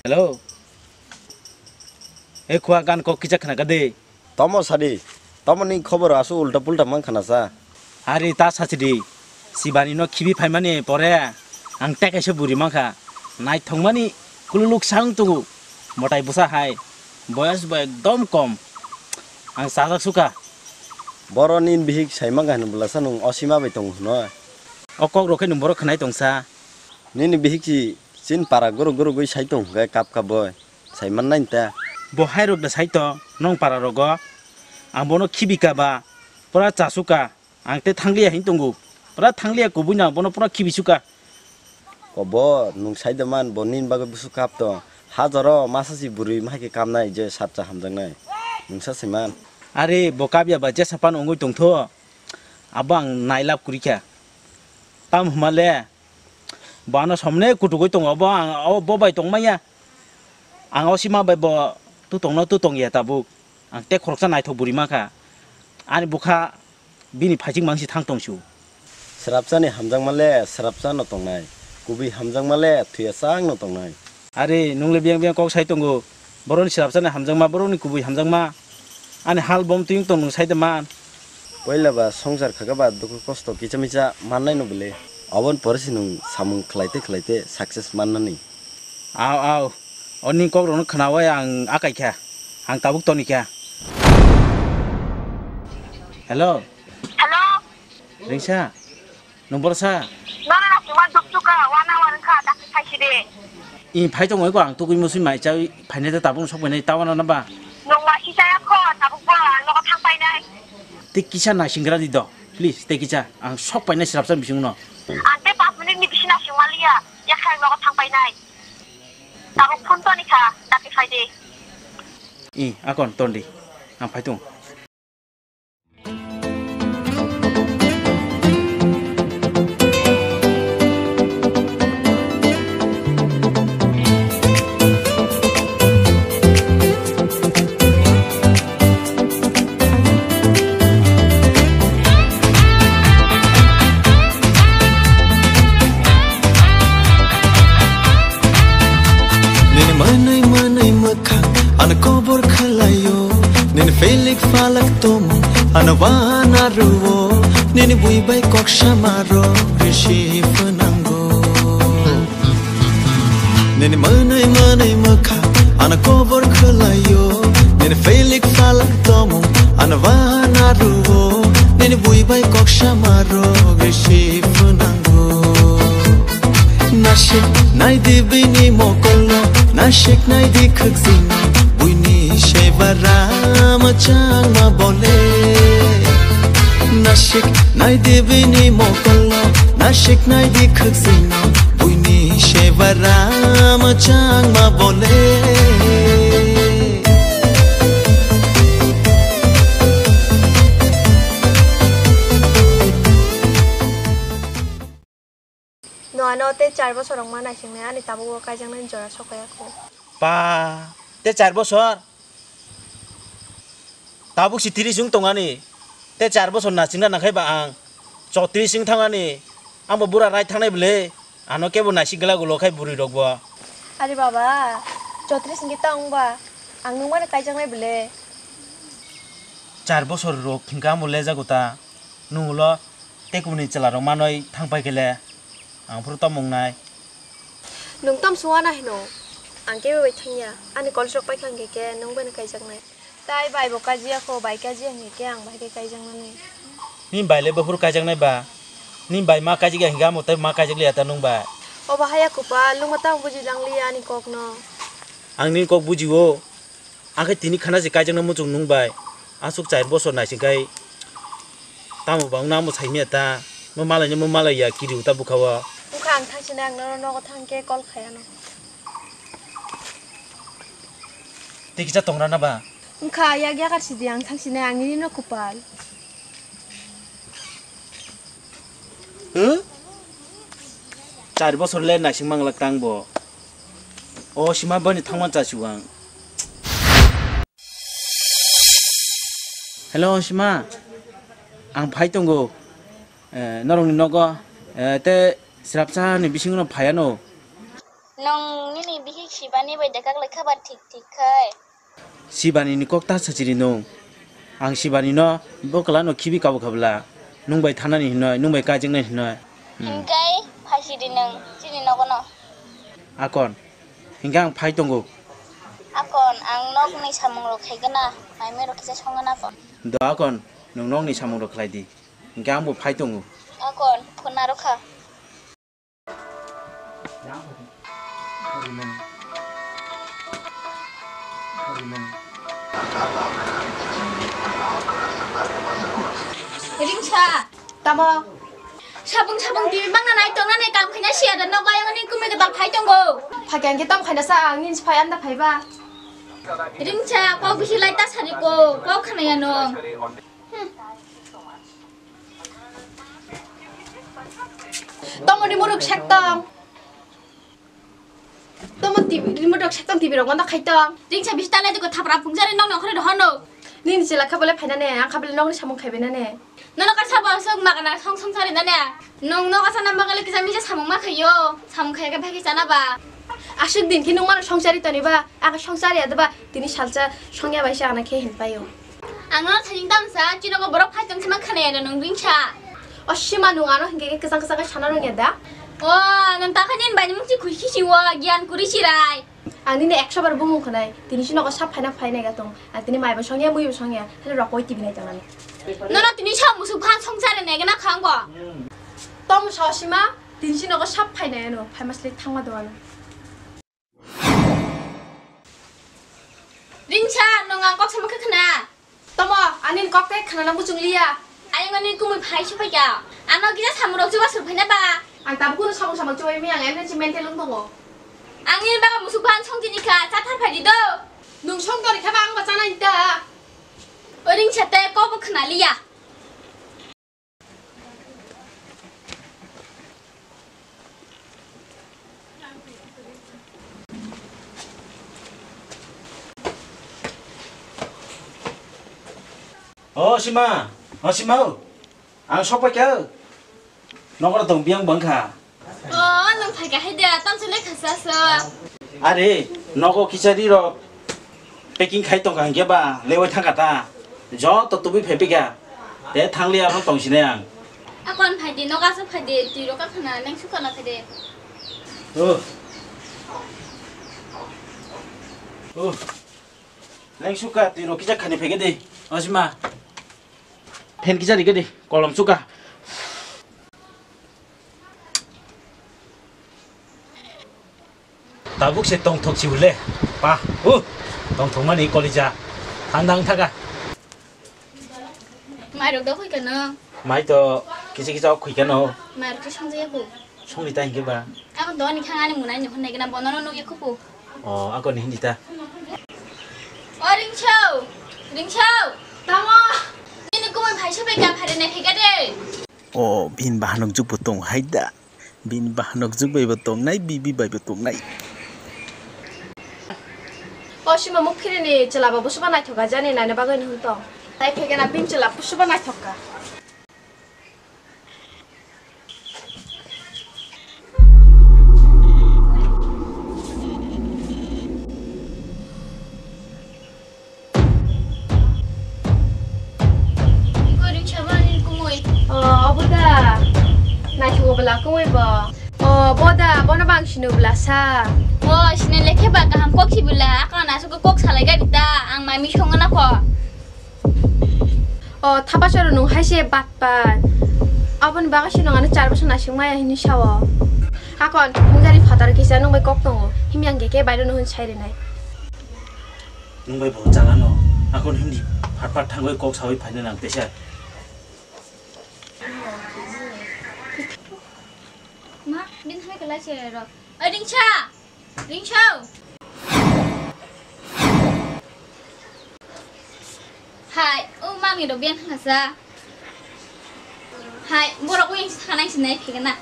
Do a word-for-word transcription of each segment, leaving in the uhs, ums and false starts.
Hello. E khua gan kok kisa khna ka de. Tomo sadi. Tomo ni khobor asu ulta pulta mang khna sa. Ari ta sachidi. Sibani no khibi phaimani pore ang tekaisa buri mankha. Naithokmani kululuk sang tungu. Motai busa hai. Boyas bo ekdom kom. Ang sajak suka. Boro ni bihik saimang kha hinwi bwlasa nwng osima bai tong hwno. O kok rok khe nwng boro khwnai tongsa. Nini bihik si chin para guru guru gwi sai tong hwnkhe kap kap boi. Saiman nai ta. Bo hai rok da sai to nong para rogo. Ang bono khibi ka ba pura chasu ka. Ang te thangliya hin tongo. Pura thangliya kubui na bono pura khibi suka. Kobo, nwng sai da man, bo nini bagwi busu kap to. Hajaro masa si bwrwi ma hai khe kamnai je sapcha hamjaknai. Nwng sa se man. Are, bo kap ya ba je sapan ongoi tong tho. Abo ang nailap kuri kha. Tam huma le. Bo ano somne kutukoi tongo. Bo ang, o, bo bai tong maya. Ang o sima bai bo tu tong no tu tong ya tabuk. Ang te khoroksa naithok buri ma kha. Ani bukha bini phaiching mang si thang tong su. Srapchani hamjakma le srapcha no tongnai, kubui hamjakma le thuya chang no tongnai. Are, nung le biyang biyang kok sai tongo. Boroni srapchani hamjakma, boroni kubui hamjakma. Ani hal bom tuyung tong nung sai de man. Poila ba songsar khaka ba dukhu kosto kicha micha mannai no bole. Obon pore si nung samung khlaite khlaite success mannani. Aw, aw. Oni kok rokno khnawi ang akai kha. Ang tabuk toni kha. Hello. Hello. Ringsa. Nung borsa? Nono na sima dukchuka, one hour wngkha, dakti phaiside. I phai tongoi ko ang tugui musui mai chawi phainai da tabuk sok phainai tawa na ba? Nung ma si chaya kho, tabuk bo ang nogo thang painai. Tei kisa naising gra di do, please, tei kisa ang sok painai srapsa bising no. Ang tei pas minute ni bisi naising maliya, yakhai nogo thang painai. Tabuk phone toni kha, dakti phaide. I, akon tondi, ang phai tung. Nini manwi manwi mwkhang ano kobor khwlaio. Nini felik phalak tongmung ano wana rwo. Nini bui bai kok sama rok risi phwnango. Nini manwi manwi mwkhang ano kobor khwlaio. Nini felik phalak tongmung ano wana rwo. Nini bui bai kok sama rok risi phwnango. Nasik nai di bini mokolo, nasik nai di khwksino, buini se bara mwchangma bole. Nasik nai di bini mokolo, nasik nai di khwksino, buini se bara mwchangma bole. No ano tei char bosor wngma naisingnai ani tabuk o kaijaknai jora sokpaiya kho. Pa, tei char bosor? Tabuk si tris wng tong ani. Tei char bosor naisingna nangkhai ba ang chotris wng thang ani. Ang bo bura rai thangnai bwle. Ano kebo naising glak ulo khai bwrwi rok bo. Ari baba, chotris wngkhe ta wng ba? Ang nwng mano kaijaknai bwle. Char bosor rok hingka ang bo lejago ta. Nwng ulo tei kubuni chwla rok manwi thang pai khe le. Ang phuru tamo wngnai. Nwng tamo se wana hino? Ang kebo bai thangya. Ani college rok paikha hwnkhe khe nwng bai no kaijaknai. Tai bai bo kajiya kho, bai kajiya hwnkhe khe ang bai khe kaijaknani. Ni bai le buphuru kaijaknai ba? Ni bai ma kaijak ya hwnkhe amo tai ma kaijak liya ta nwng bai? Obo haya kwpal, nwng bo tamo buji lang liya ani kok no. Ang nini kok buji o. Ang khe tini khana se kaijakna muchung nwng bai. Aswk char bosor naising khai tamo ba wngna amo saimanya ta. Mo malai ni mo malai ya kiri uta bukha o. Wngkha ang thang sini ang nono nogo thang khe call khai ano. Tei kisa tongra na ba? Wngkha yak yakar sidi ang thang sini ang nini no kwpal. Huh? Char bosor le naising manglak tang bo. O sima bani thangman chasu ang. Hello sima. Ang phai tongo. Eh, norokni nogo. Eh, te srapsa ni bisingo no phai ano. Nwng nini bihik Sibani bai dekak lai kha ba thik thik khai? Sibani ni kok ta sachiri nwng. Ang Sibani no bo kwla no khibi kabo khabla. Nwng bai thanani hinoi, nwng bai kajiknai hinoi. Hmm. Hinkai phaisidi nwng chini nogo no. Akon. Hinka ang phai tongo. Akon, ang nokni samung rok khaigana, maimai rok kisa songana akon. Do akon, nwng nokni samung rok khlai di. Hinka ang bo phai tongo. Akon, phone narwkha. Ringsa. Tamo? Sabung sabung T V mangna nai tongnani kam khaina siya da nogo ayang ni kumi kwtal phai tongo. Phai khe ang khe tamo khaina sa ang nini phai anda phai ba. Ringsa kok bisi lai ta sari ko kok khana ya nong. Hmm. Tamo ni muruk sek tong. Tamo T V, remote rok sektong T V rok mano khaitong. Ringsa bisi talai diko thapra phungjari nokni okhoroi rohono. Nini chela kha bole phainane, ang kha bole nokni samung khaibainane. Nono kar sabo aswk magana song song sari nane. Nong nogo sana bagale kisa misa samung ma khaio. Samung khaiya khe bhagi chana ba. Aswk din khe nung mano song sari toni ba, ang song sari adaba tini salsa songya bai sa ana khe hin paio. Ang no thajing tamsa, chinogo borok phai tong sima khana ya nung Ringsa. O sima nung ano hingke ke kesang kesang ke sana rung ya da? O, nung ta khanin bai mung chi khui si si wa, gian kuri si rai. Ang nini ekso bar bumung khanai, tini si nogo sap phaina phainai ga tong. Ang tini mai bo songya, mui bo songya, hale rok koi T V nai tongnani. Nono tini sa musuk phan song sare nai gana khang bo. Tom sa sima, tini si nogo sap phainai ano, phai masle thangma do ano. Ringsa, nung ang kok sama khe khna. Tomo, ani kok te khna na muchung liya. Ayang ani kumui phai su phaikha. Ano kisa samung rok chuba sur phaina ba. Ang tabuk kuno samung samung chubai mi ang emergency mental wng tongo. Ang ni baga musuk phan song tini kha, cha thar phai di do. Nung song tori kha ba ang ba chana inta. O Ringsa te kok bo khna liya. O Sima, o Sima o. Ang sok pai kha. Nokora tong biyang bang kha. O, nwng phaikha hai de, tamsuk lekha sa sa. Are, nogo kichari rok packing khai tongkha hinkhe ba, lewai thangkha ta. Joto tubui phai pika. Te thangli aro tongsinai ang. Akon phai di, nogo aswk phai di, twi rok ka khna, nang sukha na phai de. O. O. Nang sukha, twi rok kisa khani phai khe de. O Sima. Phen kisa ri khe de, kolom sukha. Tabuk se tongthok si hule. Pa, uh, tongthok mani kolija. Thandang thaga. Mai rok da khui kano. Mai to kisi kisa khui kano. Mai rok song jaya ko. Song ni ta hingke ba. Ako doni khang ani munai ni hon nai gana bono no nugya kupu. O, ako ni hindi ta. O Ringso, Ringso. Tamo. Nini kumui phai sobai ka phare nai phai ka de. O, bin bahanok jukbo tong hai da. Bini bahanok jwk bai bo tongnai, bibi bai bo tongnai. O Sima muk phirini chwla bo busuba naithok kha jani naina bagwi hwn tong. Tai phegena bini chwla busuba naithok kha. Iko ringsa bani kumui. O, obo da. Naithogo bwla kumui bo. O, bo da, bono bang sino bwla sa. O, sini lekhe ba kaham kok si bwla. Akon asuk kok salai gari ta. Ang mami songna kho. O, thapasoro nung hai se batpar. Aboni bagwi se nung ano char bosor naising maya hinwi sao. Akon, nung jani phatar kisa nung bai kok tongo. Himyang khe khe bairo nung hwn sai rwnai. Nung bai bo chalano. Akon hindi phat phat thangwi kok sawi phaina nang tesa. Ma, bini hai kwlai se ro. Oi ringsa. Ringsa. Hai, o mami ro biang thangsa. Hai, borok wi sanai sinai phigana.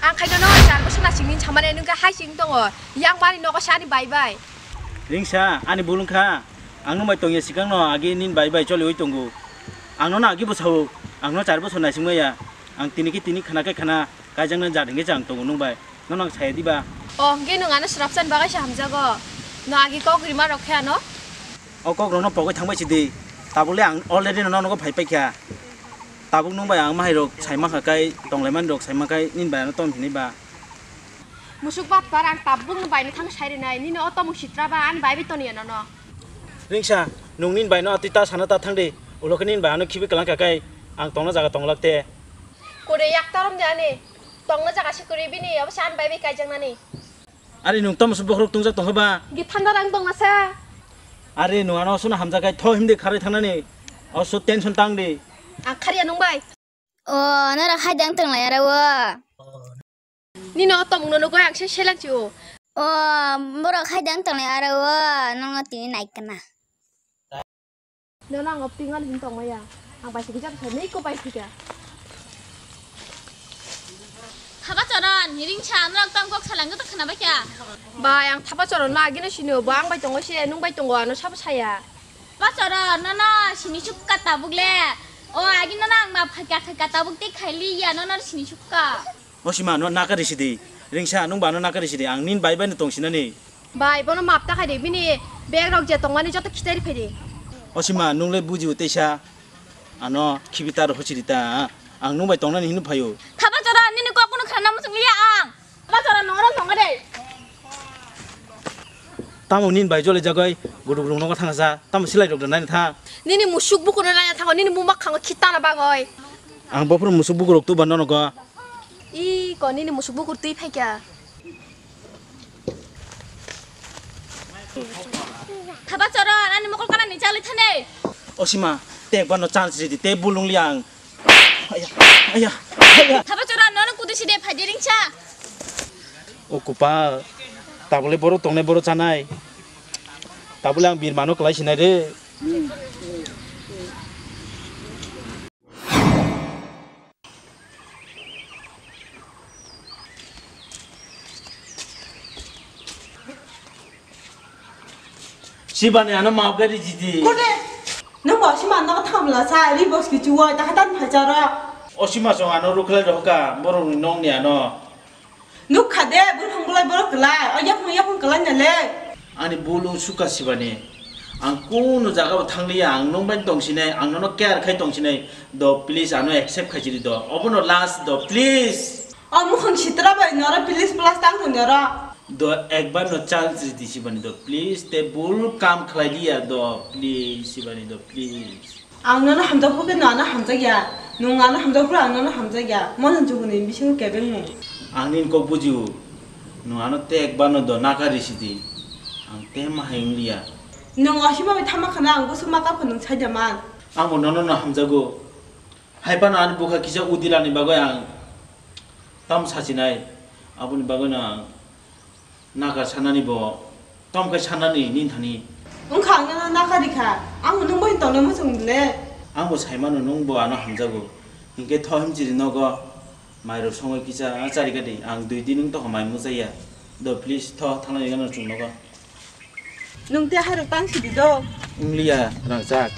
Ang khaino no char bosor na singni chamani nungkha hai sing tongo. Yang bari nogo sani bai bai. Ringsa, ani bulung kha. Ang nung bai tongya sikang no agi nin bai bai choli oi tongo. Ang no agi bo sao. Ang no char bosor na singmaya. Ang tini ki tini khana khe khana. Kaijaknai jat hingke chang tongo nwng bai. Nono ang saya diba? O hingke nwng ano swrapsan bagwi se hamjago. No agi kok rima rok khe ano? O kok rokno pogwi thangbai sidi. Tabukle ang already nono nogo phai paikha. Tabuk nwng bai ang mahai rok sai mankha kai, tonglaimani rok sai mankai, nini bai ano tom hinwi ba. Musuk bat par ang tabuk no bai no thang sai rinai. Nini o tomung sitra ba ani bai bi toni ano no. Ringsa, nwng nini bai no atwi ta sana ta thang di. Ulo khe nini bai ano khibi kwlang kha kai, ang tongna jaga tonglak te. Kore yak tarom de ani. Tongna jaga se kore bini, abo se ani bai bai kaijaknani. Are nwng tamo se bokhorok tungjak tongkha ba? Ge thanda rang tongna sa. Are nwng ano sono hamjak kai tho himdi kharwi thangnani. O so tension tang di. Ang kharya nwng bai. O, norok hai dang tonglai aro o. Nini o tomungno nugwi ang se selak si o. O, borok hai dang tonglai aro o, nongno tini nai kana. Nono ang opting ani hin tongmaya. Ang bai sigi jab sai nei ko bai sigi. Thapa choron, hiring sa norok tam kok salang to khana bakya. Bai ang thapa choron ma agino sino bo ang bai tongo se nung bai tongo ano sabo saya. Thapa choron nono sini sukka tabuk le. O agi nono ang ma phaka phaka tabuk te khaili ya nono sini sukka. O sima no nakari sidi. Ringsa nung ba no nakari sidi. Ang nin bai bai no tong sinani. Bai, bono map ta khai de, bini bag rok je tongmani joto khitai ri phai de. O sima, nung le buji o teisa, ano khibi ta ro hochiri ta, ang nung bai tongnani hinu phaio. Thapa chora, nini kok kuno khana muchung liya ang. Thapa chora, nong rok tongo de. Tamo nin bai jole jagoi, guduk rung nogo thangsa, tamo silai rok nai tha. Nini musuk bukuno nai thango, nini mumak khango khitana bagoi. Ang bopro musuk bukurok tu bano nogo. I ko nini musuk bukur twi phaikha. Thapa chora, ani mokol kana ni chali thane. O sima, te bano chance ridi, te bulung liang. Aya, aya, aya. Thapa chora, nono kudu side phai de ringcha. O kupa, tabole boro tongnai boro chanai. Tabole ang birmano klai sinai re. Sibani ano maaf gari jidi. Kode, nung bo sima no tham la sa, ri bos ki chuwa, ta hatan phai chara. O sima song ano rukhlai rohka, borok ni nong ni ano. Nukha de, buphang bulai borok kwlai, o yaphang yaphang kwlai na le. Ani bul wng suka sibani. Ang kunu jaga bo thangliya, ang nung bai tongsinai, ang nono care khai tongsinai. Do, please, ano accept khai chiri do. Obono last do, please. O mukhang sitra bai noro, please, plus tang thung noro. Do, ekbar no chance ridi sibani do, please. Te bul kam khlai liya do, please, sibani do, please. Ang nono hamjak phuru khe no ano hamjak ya. Nwng ano hamjak phuru ang nono hamjak ya. Mono juguni bisingo kebengmung. Ang nini kok bujio. Nwng ano tekbano do nakari sidi. Ang tema hai wng liya. Nwng osima bai thama khana ang busu maka pho nwng saida man. Ang bo nono no hamjago. Hai phano ani bukha kisa udilani bagwi ang tam sachinai. Aboni bagwi no ang Nakar sanani bo, tom khai sanani nini thani. Wngkha ang nono nakari kha, ang nwng bai tongna muchung le. Ang bo sai mano nwng bo ano hamjago. Hinkhe tho himchiri nogo, mairok songwi kisa chari kadi, ang dui din wng tokha mai muchaya. Do please tho thangna nini gana chwng nogo. Nwng te hairok tang sidi do. Wngliya rangchak.